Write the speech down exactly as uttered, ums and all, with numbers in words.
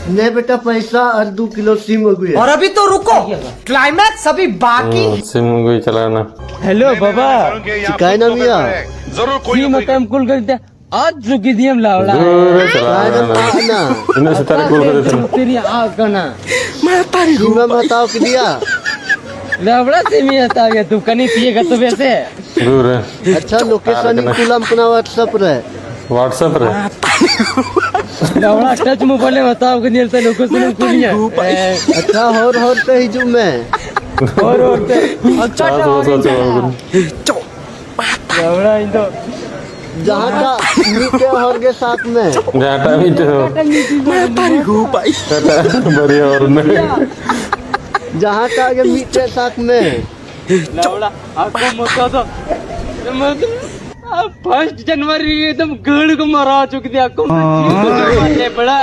ᱱᱮ ᱵᱮᱴᱟ ᱯᱟᱭᱥᱟ ᱟᱨ ᱫᱩ ᱠᱤᱞᱳ ᱥᱤᱢ ᱟᱹᱜᱩᱭᱟ᱾ ᱟᱨ ᱟᱵᱷᱤ ᱛᱚ ᱨᱩᱠᱳ, ᱠᱞᱟᱭᱢᱮᱠᱥ ᱟᱵᱷᱤ ᱵᱟᱠᱤ᱾ ᱦᱩᱸ, ᱥᱤᱢ ᱟᱹᱜᱩᱭ ᱪᱟᱞᱟᱣ ᱮᱱᱟ᱾ ᱦᱮᱞᱳ ᱵᱟᱵᱟ, ᱪᱤᱠᱟᱭᱱᱟᱢ ᱭᱟ? ᱥᱤᱢ ᱚᱠᱚᱭᱮᱢ ᱠᱩᱞ ᱠᱟᱫᱮ ᱛᱮ? ᱟᱡ ᱪᱩᱠᱤ ᱫᱤᱭᱮᱢ ᱞᱟᱣᱲᱟ᱾ ᱫᱩᱨ ᱨᱮ ᱪᱟᱞᱟᱣ ᱚᱠᱟᱨᱮᱢ ᱮᱱᱟ᱾ ᱪᱟᱞᱟᱜ ᱠᱟᱱᱟ? ᱤᱱᱟᱹᱜ ᱥᱮᱛᱟᱜ ᱨᱮ ᱠᱩᱞ ᱠᱟᱫᱮ ᱛᱟᱦᱮᱱᱟ᱾ ᱛᱤᱨᱤ ᱟᱜ ᱠᱟᱱᱟ᱾ ᱥᱤᱢ ᱮᱢ ᱦᱟᱛᱟᱣ ᱠᱮᱫᱮᱭᱟ? ᱞᱟᱣᱲᱟ ᱥᱤᱢ ᱤᱧ ᱦᱟᱛᱟᱣ ᱜᱮᱭᱟ, ᱛᱩ ᱠᱟᱹᱱᱤ ᱯᱤᱭᱮᱜᱟ ᱛᱚᱵᱮ ᱥᱮ᱾ ᱫᱩᱨ ᱨᱮ᱾ ᱟᱪᱪᱷᱟ, ᱞᱳᱠᱮᱥᱚᱱ ᱤᱧ ᱠᱩᱞᱟᱢ ᱠᱟᱱᱟ WhatsApp ᱨᱮ᱾ WhatsApp ᱨᱮ? ᱞᱟᱣᱲᱟ ᱴᱟᱪ ᱢᱳᱵᱟᱭᱤᱞ ᱮᱢ ᱦᱟᱛᱟᱣ ᱠᱟᱫᱤᱧᱟ, ᱱᱤᱛᱚᱜ ᱞᱳᱠᱮᱥᱚᱱ ᱮᱢ ᱠᱩᱞᱤᱧᱟ? ᱟᱪᱪᱷᱟ, ᱦᱚᱨ ᱦᱚᱨ ᱛᱮ ᱦᱤᱡᱩᱜ ᱢᱮ᱾ ᱦᱚᱨ ᱦᱚᱨ ᱛᱮ᱾ ᱪᱟᱥ ᱵᱟᱥ ᱪᱟᱵᱟ ᱟᱠᱟᱱᱟ᱾ ᱞᱟᱣᱲᱟ ᱤᱧ ᱫᱚ ᱡᱟᱦᱟᱸᱴᱟᱜ ᱢᱤᱫᱴᱮᱡ ᱦᱚᱨ ᱜᱮ ᱥᱟᱵ ᱢᱮ᱾ ᱡᱟᱦᱟᱸᱴᱟᱜ ᱢᱤᱫᱴᱮᱡ ᱦᱚᱨ᱾ ᱚᱠᱟᱴᱟᱜ ᱵᱟᱨᱭᱟ ᱦᱚᱨ ᱢᱮ᱾ ᱡᱟᱦᱟᱸᱴᱟᱜ ᱜᱮ ᱢᱤᱫᱴᱮᱡ ᱥᱟᱵ ᱢᱮ᱾ ᱞᱟᱣᱲᱟ, ᱟᱠᱚ ᱢᱚᱛᱚ ᱫᱚ, ᱯᱷᱟᱥᱴ ᱡᱟᱱᱩᱣᱟᱨᱤ ᱨᱮ ᱮᱠᱫᱚᱢ ᱜᱟᱹᱲ ᱠᱚ ᱢᱟᱨᱟᱣ ᱦᱚᱪᱚ ᱠᱮᱫᱮᱭᱟ ᱟᱠᱚ᱾ ᱵᱟᱲᱟ᱾